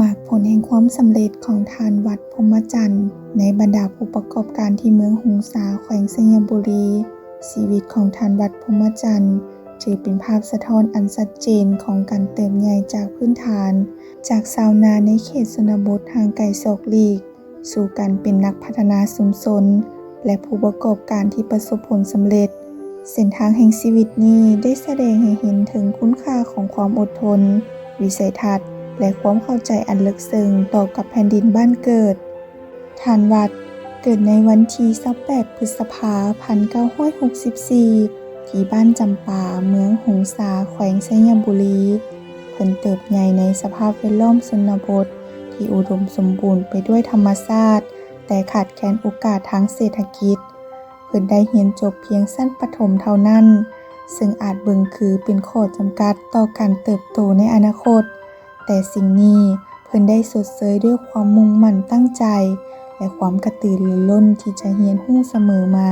ໝາກຜົນແຫ່ງຄວາມສຳເລັດຂອງທ່ານ ວັດ ພົມມະຈັນ ໃນບັນດາຜູ້ປະກອບການທີ່ເມືອງຫົງສາ ແຂວງໄຊຍະບູລີ. ຊີວິດຂອງທ່ານ ວັດ ພົມມະຈັນ ຖືເປັນພາບສະທ້ອນອັນຊັດເຈນຂອງການເຕີບໃຫຍ່ຈາກພື້ນຖານ, ຈາກຊາວນາໃນເຂດຊົນນະບົດຫ່າງໄກສອກຫຼີກ ສູ່ການເປັນນັກພັດທະນາຊຸມຊົນ ແລະ ຜູ້ປະກອບການທີ່ປະສົບຜົນສຳເລັດ. ເສັ້ນທາງແຫ່ງຊີວິດນີ້ໄດ້ສະແດງໃຫ້ເຫັນເຖິງຄຸນຄ່າຂອງຄວາມອົດທົນ, ວິໄສທັດ ແລະ ຄວາມເຂົ້າໃຈອັນເລິກເຊິ່ງຕໍ່ກັບແຜ່ນດິນບ້ານເກີດ. ທ່ານ ວັດ ເກີດໃນວັນທີຊາວແປດ ພຶດສະພາ ພັນເກົ້າຮ້ອຍຫົກສິບສີ່ ທີ່ບ້ານຈຳປາ ເມືອງຫົງສາ ແຂວງໄຊຍະບູລີ. ເພິ່ນເຕີບໃຫຍ່ໃນສະພາບແວດລ້ອມຊົນນະບົດທີ່ອຸດົມສົມບູນໄປດ້ວຍທຳມະຊາດ, ແຕ່ຂາດແຄນໂອກາດທາງເສດຖະກິດ. ເພິ່ນໄດ້ຮຽນຈົບພຽງຊັ້ນປະຖົມເທົ່ານັ້ນ, ເຊິ່ງອາດເບິ່ງຄືເປັນຂໍ້ຈຳກັດຕໍ່ການເຕີບໂຕໃນອະນາຄົດ. ແຕ່ສິ່ງນີ້ເພິ່ນໄດ້ຊົດເຊີຍດ້ວຍຄວາມມຸ່ງໝັ້ນຕັ້ງໃຈ ແລະ ຄວາມກະຕືລືລົ້ນທີ່ຈະຮຽນຮູ້ສະເໝີມາ.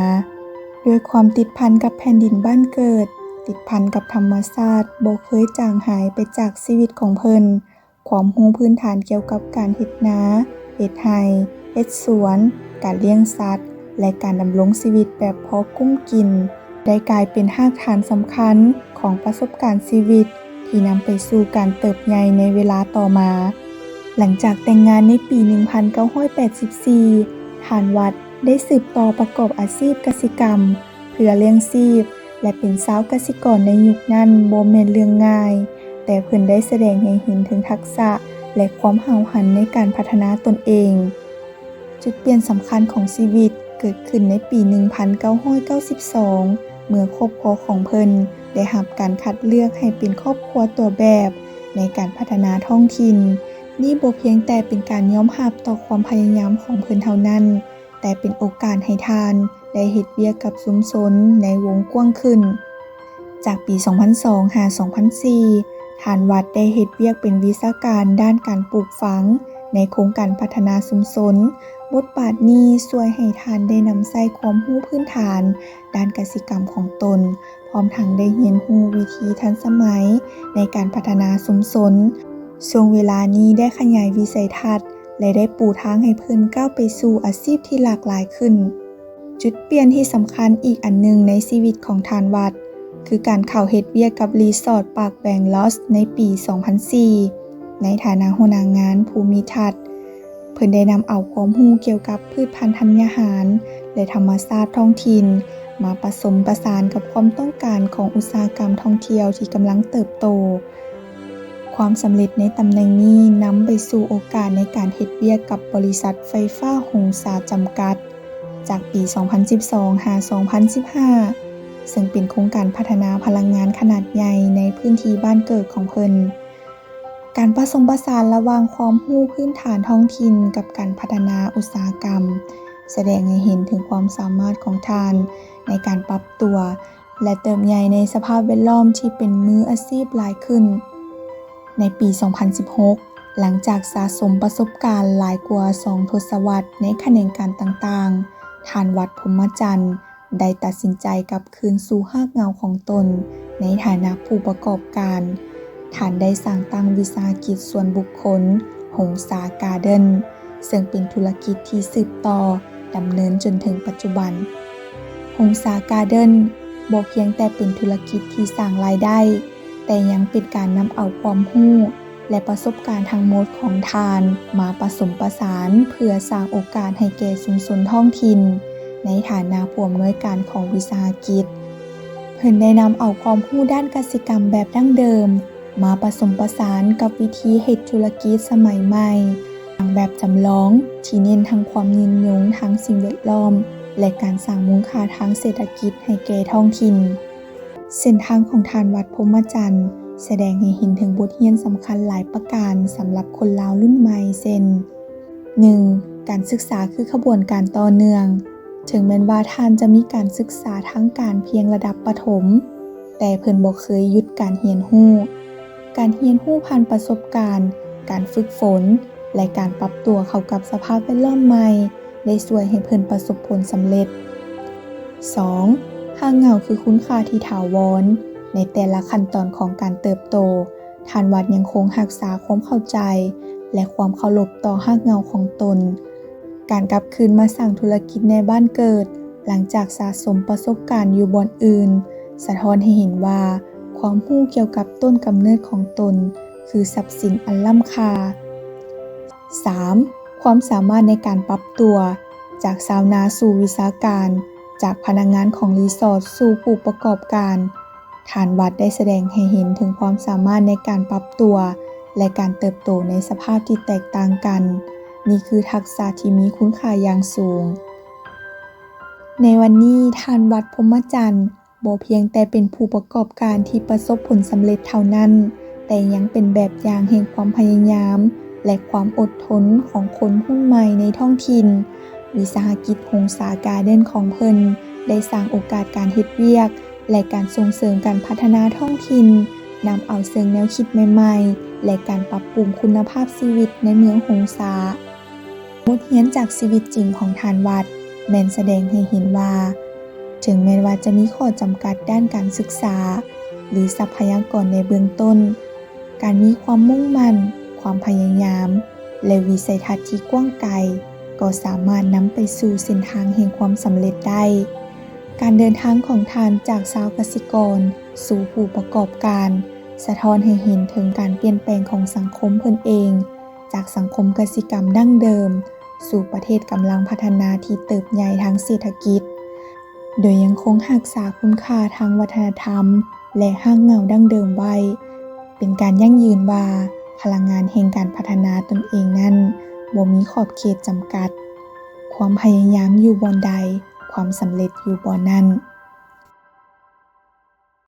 ດ້ວຍຄວາມຕິດພັນກັບແຜ່ນດິນບ້ານເກີດ, ຕິດພັນກັບທຳມະຊາດ ບໍ່ເຄີຍຈາງຫາຍໄປຈາກຊີວິດຂອງເພິ່ນ. ຄວາມຮູ້ພື້ນຖານກ່ຽວກັບການເຮັດນາ, ເຮັດໄຮ່, ເຮັດສວນ, ການລ້ຽງສັດ ແລະ ການດຳລົງຊີວິດແບບພໍກຸ້ມກິນ ໄດ້ກາຍເປັນຮາກຖານສຳຄັນຂອງປະສົບການຊີວິດ ທີ່ນຳໄປສູ່ການເຕີບໃຫຍ່ໃນເວລາຕໍ່ມາ. ຫຼັງຈາກແຕ່ງງານໃນປີໜຶ່ງພັນເກົ້າຮ້ອຍແປດສິບສີ່ ທ່ານ ວັດ ໄດ້ສືບຕໍ່ປະກອບອາຊີບກະສິກຳເພື່ອລ້ຽງຊີບ ແລະ ເປັນຊາວກະສິກອນໃນຍຸກນັ້ນບໍ່ແມ່ນເລື່ອງງ່າຍ, ແຕ່ເພິ່ນໄດ້ສະແດງໃຫ້ເຫັນເຖິງທັກສະ ແລະ ຄວາມຫ້າວຫັນໃນການພັດທະນາຕົນເອງ. ຈຸດປ່ຽນສຳຄັນຂອງຊີວິດເກີດຂຶ້ນໃນປີໜຶ່ງພັນເກົ້າຮ້ອຍເກົ້າສິບສອງ ເມື່ອຄອບຄົວຂອງເພິ່ນໄດ້ຮັບການຄັດເລືອກໃຫ້ເປັນຄອບຄົວຕົວແບບໃນການພັດທະນາທ້ອງຖິ່ນ. ນີ້ບໍ່ພຽງແຕ່ເປັນການຍອມຮັບຕໍ່ຄວາມພະຍາຍາມຂອງເພິ່ນເທົ່ານັ້ນ, ແຕ່ເປັນໂອກາດໃຫ້ທ່ານໄດ້ເຮັດວຽກກັບຊຸມຊົນໃນວົງກວ້າງຂຶ້ນ. ຈາກປີສອງພັນສອງຫາສອງພັນສີ່ ທ່ານ ວັດ ໄດ້ເຮັດວຽກເປັນວິຊາການດ້ານການປູກຝັງໃນໂຄງການພັດທະນາຊຸມຊົນ. ບົດບາດນີ້ຊ່ວຍໃຫ້ທ່ານໄດ້ນຳໃຊ້ຄວາມຮູ້ພື້ນຖານດ້ານກະສິກຳຂອງຕົນ, ພ້ອມທັງໄດ້ຮຽນຮູ້ວິທີທັນສະໄໝໃນການພັດທະນາຊຸມຊົນ. ຊ່ວງເວລານີ້ໄດ້ຂະຫຍາຍວິໄສທັດ ແລະ ໄດ້ປູທາງໃຫ້ເພິ່ນກ້າວໄປສູ່ອາຊີບທີ່ຫຼາກຫຼາຍຂຶ້ນ. ຈຸດປ່ຽນທີ່ສຳຄັນອີກອັນໜຶ່ງໃນຊີວິດຂອງທ່ານ ວັດ ຄືການເຂົ້າເຮັດວຽກກັບຣີສອດປາກແບງລອສໃນປີສອງພັນສີ່ ໃນຖານະຫົວໜ້າງານພູມິທັດ. ເພິ່ນໄດ້ນຳເອົາຄວາມຮູ້ກ່ຽວກັບພືດພັນທັນຍາຫານ ແລະ ທຳມະຊາດທ້ອງຖິ່ນ ມາປະສົມປະສານກັບຄວາມຕ້ອງການຂອງອຸດສາຫະກຳທ່ອງທ່ຽວທີ່ກຳລັງເຕີບໂຕ. ຄວາມສຳເລັດໃນຕຳແໜ່ງນີ້ນຳໄປສູ່ໂອກາດໃນການເຮັດວຽກກັບບໍລິສັດໄຟຟ້າຫົງສາຈຳກັດ ຈາກປີສອງພັນສິບສອງຫາສອງພັນສິບຫ້າ ເຊິ່ງເປັນໂຄງການພັດທະນາພະລັງງານຂະໜາດໃຫຍ່ໃນພື້ນທີ່ບ້ານເກີດຂອງເພິ່ນ. ການປະສົມປະສານລະຫວ່າງຄວາມຮູ້ພື້ນຖານທ້ອງຖິ່ນກັບການພັດທະນາອຸດສາຫະກຳ ສະແດງໃຫ້ເຫັນເຖິງຄວາມສາມາດຂອງທ່ານໃນການປັບຕົວ ແລະ ເຕີບໃຫຍ່ໃນສະພາບແວດລ້ອມທີ່ເປັນມືອາຊີບຫຼາຍຂຶ້ນ. ໃນປີສອງພັນສິບຫົກ ຫຼັງຈາກສະສົມປະສົບການຫຼາຍກວ່າສອງທົດສະວັດໃນຂະແໜງການຕ່າງໆ, ທ່ານ ວັດ ພົມມະຈັນ ໄດ້ຕັດສິນໃຈກັບຄືນສູ່ຮາກເຫງົ້າຂອງຕົນໃນຖານະຜູ້ປະກອບການ. ທ່ານໄດ້ສ້າງຕັ້ງວິສາຫະກິດສ່ວນບຸກຄົນ ຫົງສາກາເດີນ ເຊິ່ງເປັນທຸລະກິດທີ່ສືບຕໍ່ດຳເນີນຈົນເຖິງປັດຈຸບັນ. ຫົງສາກາເດີນບໍ່ພຽງແຕ່ເປັນທຸລະກິດທີ່ສ້າງລາຍໄດ້, ແຕ່ຍັງເປັນການນຳເອົາຄວາມຮູ້ ແລະ ປະສົບການທັງໝົດຂອງທ່ານມາປະສົມປະສານ ເພື່ອສ້າງໂອກາດໃຫ້ແກ່ຊຸມຊົນທ້ອງຖິ່ນ. ໃນຖານະຜູ້ອຳນວຍການຂອງວິສາຫະກິດ, ເພິ່ນໄດ້ນຳເອົາຄວາມຮູ້ດ້ານກະສິກຳແບບດັ້ງເດີມ ມາປະສົມປະສານກັບວິທີເຮັດທຸລະກິດສະໄໝໃໝ່, ທັງແບບຈຳລອງທີ່ເນັ້ນທັງຄວາມຍືນຍົງທາງສິ່ງແວດລ້ອມ ແລະ ການສ້າງມູນຄ່າທາງເສດຖະກິດໃຫ້ແກ່ທ້ອງຖິ່ນ. ເສັ້ນທາງຂອງທ່ານ ວັດ ພົມມະຈັນ ສະແດງໃຫ້ເຫັນເຖິງບົດຮຽນສຳຄັນຫຼາຍປະການສຳລັບຄົນລາວລຸ້ນໃໝ່ ເຊັ່ນ: ໜຶ່ງ, ການສຶກສາຄືຂະບວນການຕໍ່ເນື່ອງ. ເຖິງແມ່ນວ່າທ່ານຈະມີການສຶກສາທາງການພຽງລະດັບປະຖົມ, ແຕ່ເພິ່ນບໍ່ເຄີຍຢຸດການຮຽນຮູ້. ການຮຽນຮູ້ຜ່ານປະສົບການ, ການຝຶກຝົນ ແລະ ການປັບຕົວເຂົ້າກັບສະພາບແວດລ້ອມໃໝ່ ໄດ້ຊ່ວຍໃຫ້ເພິ່ນປະສົບຜົນສຳເລັດ. ສອງ, ຮາກເຫງົ້າຄືຄຸນຄ່າທີ່ຖາວອນ. ໃນແຕ່ລະຂັ້ນຕອນຂອງການເຕີບໂຕ, ທ່ານ ວັດ ຍັງຄົງຮັກສາຄວາມເຂົ້າໃຈ ແລະ ຄວາມເຄົາລົບຕໍ່ຮາກເຫງົ້າຂອງຕົນ. ການກັບຄືນມາສ້າງທຸລະກິດໃນບ້ານເກີດ ຫຼັງຈາກສະສົມປະສົບການຢູ່ບ່ອນອື່ນ ສະທ້ອນໃຫ້ເຫັນວ່າ ຄວາມຮູ້ກ່ຽວກັບຕົ້ນກຳເນີດຂອງຕົນ ຄືຊັບສິນອັນລ້ຳຄ່າ. ສາມ. ຄວາມສາມາດໃນການປັບຕົວ ຈາກຊາວນາສູ່ວິຊາການ, ຈາກພະນັກງານຂອງຣີສອດສູ່ຜູ້ປະກອບການ. ທ່ານວັດໄດ້ສະແດງໃຫ້ເຫັນເຖິງຄວາມສາມາດໃນການປັບຕົວ ແລະ ການເຕີບໂຕໃນສະພາບທີ່ແຕກຕ່າງກັນ. ນີ້ຄືທັກສະທີ່ມີຄຸນຄ່າຢ່າງສູງ. ໃນວັນນີ້, ທ່ານວັດ ພົມມະຈັນ ບໍ່ພຽງແຕ່ເປັນຜູ້ປະກອບການທີ່ປະສົບຜົນສຳເລັດເທົ່ານັ້ນ, ແຕ່ຍັງເປັນແບບຢ່າງແຫ່ງຄວາມພະຍາຍາມ ແລະ ຄວາມອົດທົນຂອງຄົນຮຸ່ນໃໝ່ໃນທ້ອງຖິ່ນ. ວິສາຫະກິດຫົງສາກາເດີນຂອງເພິ່ນ ໄດ້ສ້າງໂອກາດການເຮັດວຽກ ແລະ ການສົ່ງເສີມການພັດທະນາທ້ອງຖິ່ນ, ນຳເອົາເຊິ່ງແນວຄິດໃໝ່ໆ ແລະ ການປັບປຸງຄຸນນະພາບຊີວິດໃນເມືອງຫົງສາ. ບົດຮຽນຈາກຊີວິດຈິງຂອງທ່ານວັດ ແມ່ນສະແດງໃຫ້ເຫັນວ່າ ເຖິງແມ່ນວ່າຈະມີຂໍ້ຈຳກັດດ້ານການສຶກສາ ຫຼື ຊັບພະຍາກອນໃນເບື້ອງຕົ້ນ, ການມີຄວາມມຸ່ງໝັ້ນ, ຄວາມພະຍາຍາມ ແລະ ວິໄສທັດທີ່ກວ້າງໄກ ກໍສາມາດນຳໄປສູ່ເສັ້ນທາງແຫ່ງຄວາມສຳເລັດໄດ້. ການເດີນທາງຂອງທ່ານຈາກຊາວກະສິກອນສູ່ຜູ້ປະກອບການ ສະທ້ອນໃຫ້ເຫັນເຖິງການປ່ຽນແປງຂອງສັງຄົມເພິ່ນເອງ, ຈາກສັງຄົມກະສິກຳດັ້ງເດີມ ສູ່ປະເທດກຳລັງພັດທະນາທີ່ເຕີບໃຫຍ່ທາງເສດຖະກິດ, ໂດຍຍັງຄົງຮັກສາຄຸນຄ່າທາງວັດທະນະທຳ ແລະ ຮາກເຫງົ້າດັ້ງເດີມໄວ້, ເປັນການຢັ້ງຢືນວ່າ ພະລັງງານແຫ່ງການພັດທະນາຕົນເອງນັ້ນ ບໍ່ມີຂອບເຂດຈຳກັດ. ຄວາມພະຍາຍາມຢູ່ບ່ອນໃດ, ຄວາມສຳເລັດຢູ່ບ່ອນນັ້ນ.